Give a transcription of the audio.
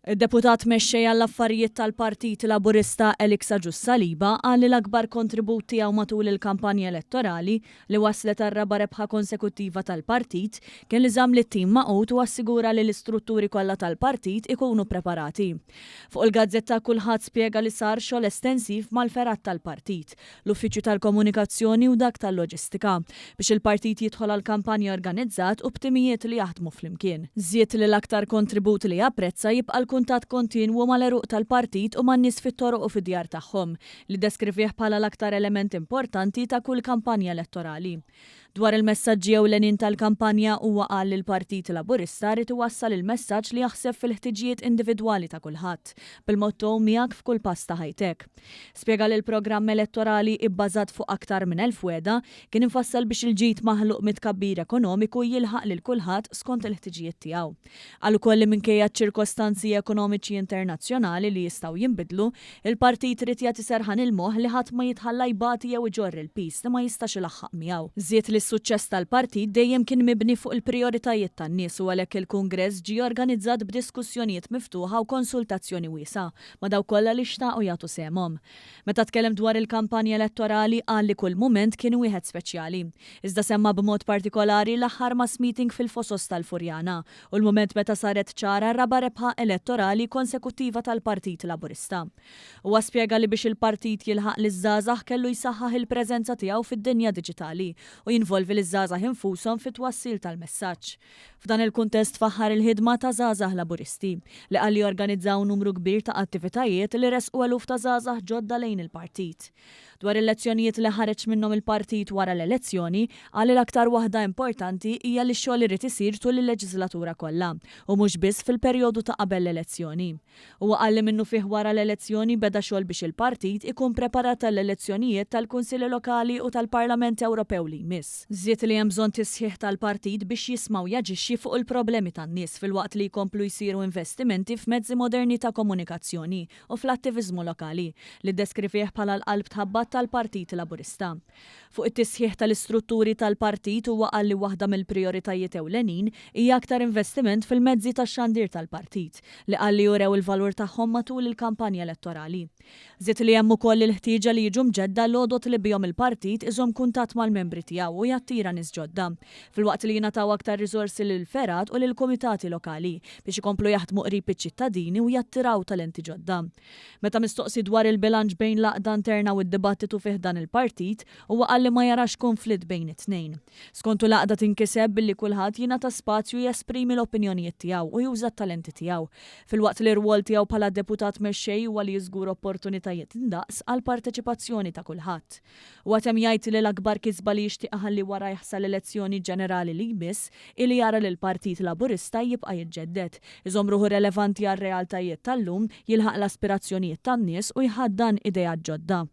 Id-Deputat Mexxej għall-Affarijiet tal-Partit Laburista Alex Agius Saliba qal li l-akbar kontribut tiegħu matul il-kampanja elettorali li wasslet għar-raba' rebħa konsekuttiva tal-partit kien li żamm lit-tim magħqud u assigura li l-istrutturi kollha tal-partit ikunu preparati. Fuq il-gazzetta Kulħadd spjega li sar xogħol estensiv mal-fergħat tal-partit, l-Uffiċċju tal-Komunikazzjoni u dak tal-Loġistika, biex il-partit jidħol għall-kampanja organizzat u b'timijiet li jaħdmu flimkien. Żied li l-aktar kontribut li japprezza jibqa' l-kuntatt kontinwu mal-għeruq tal-partit u man-nies fit-toroq u fid-djar tagħhom, li ddeskrivih bħala l-aktar element importanti ta' kull kampanja elettorali. Dwar il-messaġġi ewlenin tal-kampanja huwa qal li l-Partit Laburista ried iwassal il-messaġġ li jaħseb fil-ħtiġijiet individwali ta' kulħadd, bil-motto 'Miegħek f'kull pass ta' ħajtek'. Spjega li l-programm elettorali ibbażat fuq aktar minn 1,000 wegħda kien imfassal biex il-ġid maħluq mit-tkabbir ekonomiku jilħaq lil kulħadd skont il-ħtiġijiet tiegħu. Qal ukoll li minkejja ċ-ċirkostanzi ekonomiċi internazzjonali li jistgħu jinbidlu, il-partit ried jagħti serħan il-moħħ li ħadd ma jitħalla jbati jew iġorr il-piż li ma jistax ilaħħaq miegħu. Żied li s-suċċess tal-partit dejjem kien mibni fuq il-prijoritajiet tan-nies u għalhekk il-kungress ġie organizzat b'diskussjonijiet miftuħa u konsultazzjoni wiesgħa ma' dawk kollha li xtaqu jagħtu sehemhom. Meta tkellem dwar il-kampanja elettorali qal li kull mument kien wieħed speċjali. Iżda semma b'mod partikolari l-aħħar mass meeting fil-Fosos tal-Furjana u l-mument meta saret ċara r-raba' rebħa elettorali konsekuttiva tal-Partit Laburista. Huwa spjega li biex il-partit jilħaq liż-żgħażagħ kellu jsaħħaħ il-preżenza tiegħu fid-dinja diġitali u jinvolvi liż-żgħażagħ infushom fit-twassil tal-messaġġ. F'dan il-kuntest faħħar il-ħidma ta' Żgħażagħ Laburisti, li qal li organizzaw numru kbir ta' attivitajiet li ressqu eluf ta' żgħażagħ ġodda lejn il-partit. Dwar il-lezzjonijiet li ħareġ minnhom il-partit wara l-elezzjoni, qal li l-aktar waħda importanti hija li x-xogħol irid isir tul il-leġiżlatura kollha u mhux biss fil-perjodu ta' qabel l-elezzjoni. Huwa qal li minnufih wara l-elezzjoni beda xogħol biex il-partit ikun preparat għall-elezzjonijiet tal-Kunsilli Lokali u tal-Parlament Ewropew li jmiss. Żied li hemm bżonn tisħiħ tal-partit biex jisma' u jaġixxi fuq il-problemi tan-nies filwaqt li jkomplu jsiru investimenti f'mezzi moderni ta' komunikazzjoni u fl-attiviżmu lokali, li ddeskrivih bħala l-qalb tħabbat tal-Partit Laburista. Fuq it-tisħiħ tal-istrutturi tal-partit huwa qal li waħda mill-prijoritajiet ewlenin hija aktar investiment fil-mezzi tax-xandir tal-partit, li qal li urew il-valur tagħhom matul il-kampanja elettorali. Żied li hemm ukoll il-ħtieġa li jiġu mġedda l-għodod li bihom il-partit iżomm kuntatt mal-membri tiegħu u jattira nies ġodda, filwaqt li jingħataw aktar riżorsi lill-fergħat u lill-kumitati lokali biex ikomplu jaħdmu qrib iċ-ċittadini u jattiraw talenti ġodda. Meta mistoqsi dwar il-bilanċ bejn l-għaqda interna u d-dibattitu fi ħdan il-partit, huwa qal li ma jarax konflitt bejn it-tnejn. Skontu l-għaqda tinkiseb billi kulħadd jingħata spazju jesprimi l-opinjonijiet tiegħu u juża t-talenti tiegħu, filwaqt li r-rwol tiegħu bħala Deputat Mexxej huwa li jiżgura opportunitajiet indaqs għall-parteċipazzjoni ta' kulħadd. Huwa temm jgħid li l-akbar kisba li jixtieq iħalli warajh sal-elezzjoni ġenerali li jmiss hi li jara li l-Partit Laburista jibqa' jiġġedded, iżomm ruħu relevanti għar-realtajiet tal-lum, jilħaq l-aspirazzjonijiet tan-nies u jħaddan ideat ġodda.